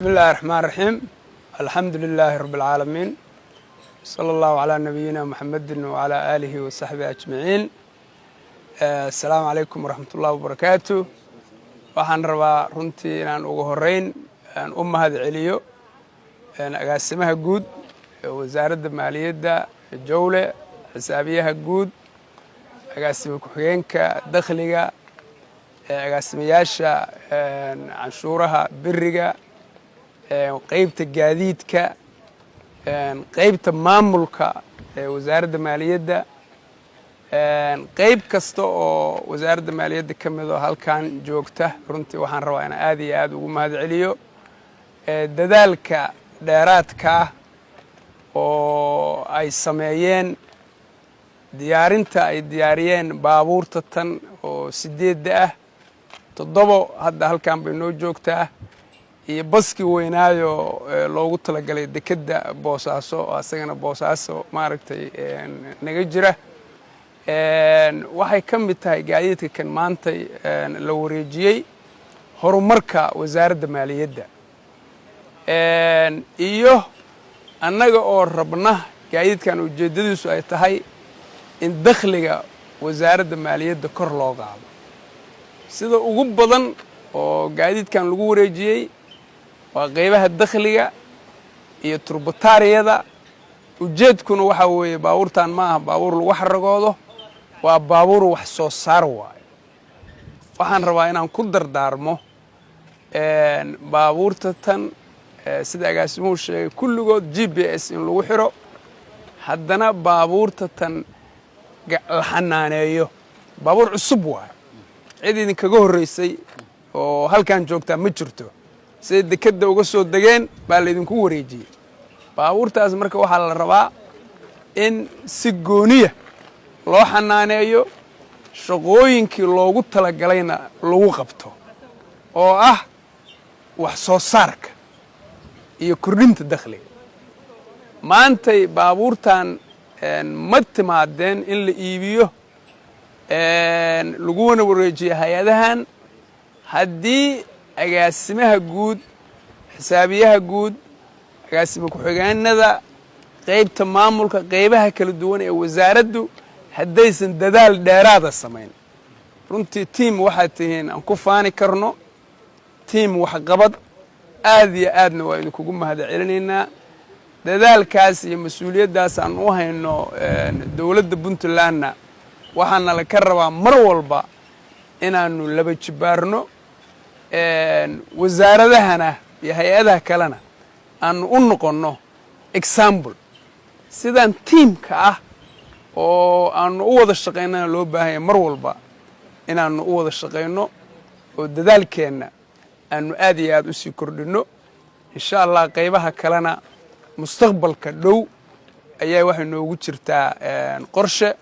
بسم الله الرحمن الرحيم، الحمد لله رب العالمين، صلى الله على نبينا محمد وعلى آله وصحبه أجمعين. السلام عليكم ورحمة الله وبركاته. Waxaan rabaa runtii inaan ugu horeyn aan u mahad celiyo agaasimaha guud ee Wasaaradda Maaliyadda Jowle, xisaabiyaha guud, agaasime ku-xigeenka dakhliga, agaasimayaasha canshuuraha beriga, qeybta gaadiidka, qeybta maamulka ee Wasaaradda Maaliyadda, qeyb kasta oo Wasaaradda Maaliyadda ka mid oo halkan joogta. Runtii waxaan rabaa inaan aad iyo aad ugu mahad celiyo dadaalka dheeraadka ah oo ay sameeyeen, diyaarinta ay diyaariyeen baabuurta tan oo sideedda ah. Toddobo hadda halkan bay noo joogtaa, iyo baskii weynaayo loogu talagalay dekedda Boosaaso oo asagana Boosaaso maaragtay naga jira. Waxay ka mid tahay gaadiidka kan maantay la wareejiyey horumarka Wasaaradda Maaliyadda iyo annaga oo rabna gaadiidkan ujeeddadiisu ay tahay in dakhliga Wasaaradda Maaliyadda kor loo qaado. Sida ugu badan oo gaadiidkan lagu wareejiyey waa qeybaha dakhliga iyo turbataariyada. Ujeedkuna waxaa weeye, baabuurtan ma aha baabuur lagu xaragoodo, waa baabuur wax soo saar waayo. Waxaan rabaa inaan ku dardaarmo baabuurta tan, sida agaasimuhu sheegay, kulligood GPS in lagu xiro, haddana baabuurta tan la xanaaneeyo. Baabuur cusub waayo, cid idinkaga horreysay oo halkan joogtaa ma jirto. Siday dekedda uga soo degeen baa laydinku wareejiyey baabuurtaas. Marka waxaa la rabaa in si gooniya loo xanaaneeyo, shaqooyinkii loogu talagalayna lagu qabto, oo ah wax soo saarka iyo kordhinta dakhliga. Maantay baabuurtan ma timaadeen in la iibiyo laguna wareejiyo hay-adahan haddii agaasimaha guud, xisaabiyaha guud, agaasime ku-xigeenada, qaybta maamulka, qaybaha kala duwan ee wasaaraddu haddaysan dadaal dheeraada samayn. Runtii team waxaad tihiin aan ku faani karno, team waxqabad. Aad iyo aadna waa idinkugu mahad celinaynaa dadaalkaas iyo mas-uuliyaddaas aan u hayno dowladda Puntlandna. Waxaana la ka rabaa mar walba inaanu laba jibaarno, wasaaradahana iyo hay-adaha kalena aanu u noqonno example. Sidaan teamka ah oo aanu u wada shaqaynana loo baahanya mar walba inaanu u wada shaqayno oo dadaalkeenna aanu aad iyo aad usii kordhinno, insha Allah. Qaybaha kalena mustaqbalka dhow ayaa waxay noogu jirtaa qorshe.